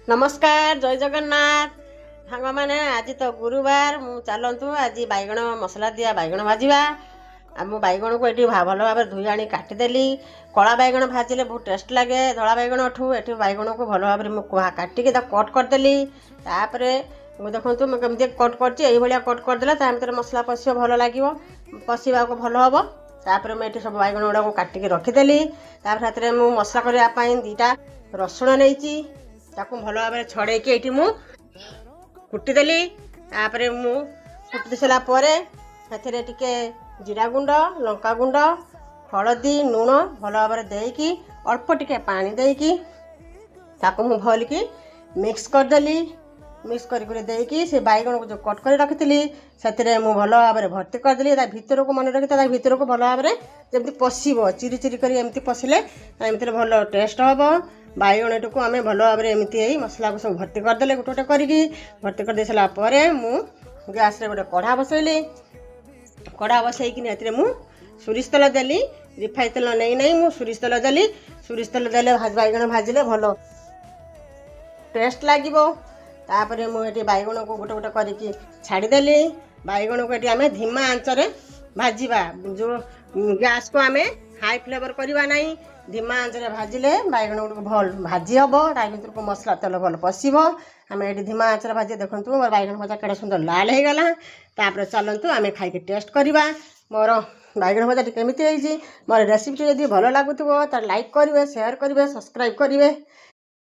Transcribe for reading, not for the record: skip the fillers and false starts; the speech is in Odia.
ନମସ୍କାର, ଜୟ ଜଗନ୍ନାଥ ସାଙ୍ଗମାନେ। ଆଜି ତ ଗୁରୁବାର। ମୁଁ ଚାଲନ୍ତୁ, ଆଜି ବାଇଗଣ ମସଲା ଦିଆ ବାଇଗଣ ଭାଜିବା। ଆଉ ମୁଁ ବାଇଗଣକୁ ଏଠି ଭଲ ଭାବରେ ଧୋଇ ଆଣି କାଟିଦେଲି। କଳା ବାଇଗଣ ଭାଜିଲେ ବହୁତ ଟେଷ୍ଟ ଲାଗେ ଧଳା ବାଇଗଣଠୁ। ଏଠି ବାଇଗଣକୁ ଭଲ ଭାବରେ ମୁଁ କାଟିକି ତାକୁ କଟ୍ କରିଦେଲି। ତାପରେ ମୁଁ ଦେଖନ୍ତୁ, ମୁଁ କେମିତି କଟ୍ କରିଛି। ଏଇଭଳିଆ କଟ୍ କରିଦେଲେ ତା ଭିତରେ ମସଲା ପଶିବ, ଭଲ ଲାଗିବ, ପଶିବାକୁ ଭଲ ହେବ। ତାପରେ ମୁଁ ଏଠି ସବୁ ବାଇଗଣ ଗୁଡ଼ାକୁ କାଟିକି ରଖିଦେଲି। ତାପରେ ସେଥିରେ ମୁଁ ମସଲା କରିବା ପାଇଁ 2ଟା ରସୁଣ ନେଇଛି। ତାକୁ ଭଲ ଭାବରେ ଛଡ଼େଇକି ଏଇଠି ମୁଁ କୁଟିଦେଲି। ତାପରେ ମୁଁ କୁଟି ସାରିଲା ପରେ ସେଥିରେ ଟିକେ ଜିରା ଗୁଣ୍ଡ, ଲଙ୍କା ଗୁଣ୍ଡ, ହଳଦୀ, ଲୁଣ ଭଲ ଭାବରେ ଦେଇକି, ଅଳ୍ପ ଟିକେ ପାଣି ଦେଇକି ତାକୁ ମୁଁ ଭଲକି ମିକ୍ସ କରିଦେଲି। ମିକ୍ସ କରି କରି ଦେଇକି ସେ ବାଇଗଣକୁ ଯେଉଁ କଟ୍ କରି ରଖିଥିଲି, ସେଥିରେ ମୁଁ ଭଲ ଭାବରେ ଭର୍ତ୍ତି କରିଦେଲି ତା ଭିତରକୁ। ମନେ ରଖି ତା ଭିତରକୁ ଭଲ ଭାବରେ ଯେମିତି ପଶିବ, ଚିରି ଚିରି କରି ଏମିତି ପଶିଲେ ଏମିତିରେ ଭଲ ଟେଷ୍ଟ ହେବ। ବାଇଗଣଟିକୁ ଆମେ ଭଲ ଭାବରେ ଏମିତି ଏଇ ମସଲାକୁ ସବୁ ଭର୍ତ୍ତି କରିଦେଲେ, ଗୋଟେ ଗୋଟେ କରିକି ଭର୍ତ୍ତି କରିଦେଇ ସାରିଲା ପରେ ମୁଁ ଗ୍ୟାସ୍ରେ ଗୋଟେ କଢ଼ା ବସେଇଲି। କଢ଼ା ବସେଇକିନି ଏଥିରେ ମୁଁ ସୋରିଷ ତେଲ ଦେଲି। ରିଫାଇନ୍ ତେଲ ନେଇ ନାହିଁ, ମୁଁ ସୋରିଷ ତେଲ ଦେଲି। ସୋରିଷ ତେଲ ଦେଲେ ବାଇଗଣ ଭାଜିଲେ ଭଲ ଟେଷ୍ଟ ଲାଗିବ। ତାପରେ ମୁଁ ଏଠି ବାଇଗଣକୁ ଗୋଟେ ଗୋଟେ କରିକି ଛାଡ଼ିଦେଲି। ବାଇଗଣକୁ ଏଠି ଆମେ ଧୀମା ଆଞ୍ଚରେ ଭାଜିବା। ଯେଉଁ ଗ୍ୟାସ୍କୁ ଆମେ ହାଇ ଫ୍ଲେଭର୍ କରିବା ନାହିଁ। ଧୀମା ଆଞ୍ଚରେ ଭାଜିଲେ ବାଇଗଣ ଗୁଡ଼ିକୁ ଭଲ ଭାଜି ହେବ, ତା ଭିତରକୁ ମସଲା ତେଲ ଭଲ ପଶିବ। ଆମେ ଏଠି ଧୀମା ଆଞ୍ଚରେ ଭାଜି, ଦେଖନ୍ତୁ, ମୋର ବାଇଗଣ ଭଜା କେଡ଼େ ସୁନ୍ଦର ଲାଲ ହେଇଗଲା। ତାପରେ ଚାଲନ୍ତୁ, ଆମେ ଖାଇକି ଟେଷ୍ଟ କରିବା ମୋର ବାଇଗଣ ଭଜାଟି କେମିତି ହେଇଛି। ମୋର ରେସିପିଟି ଯଦି ଭଲ ଲାଗୁଥିବ, ତାହେଲେ ଲାଇକ୍ କରିବେ, ସେୟାର କରିବେ, ସବସ୍କ୍ରାଇବ୍ କରିବେ।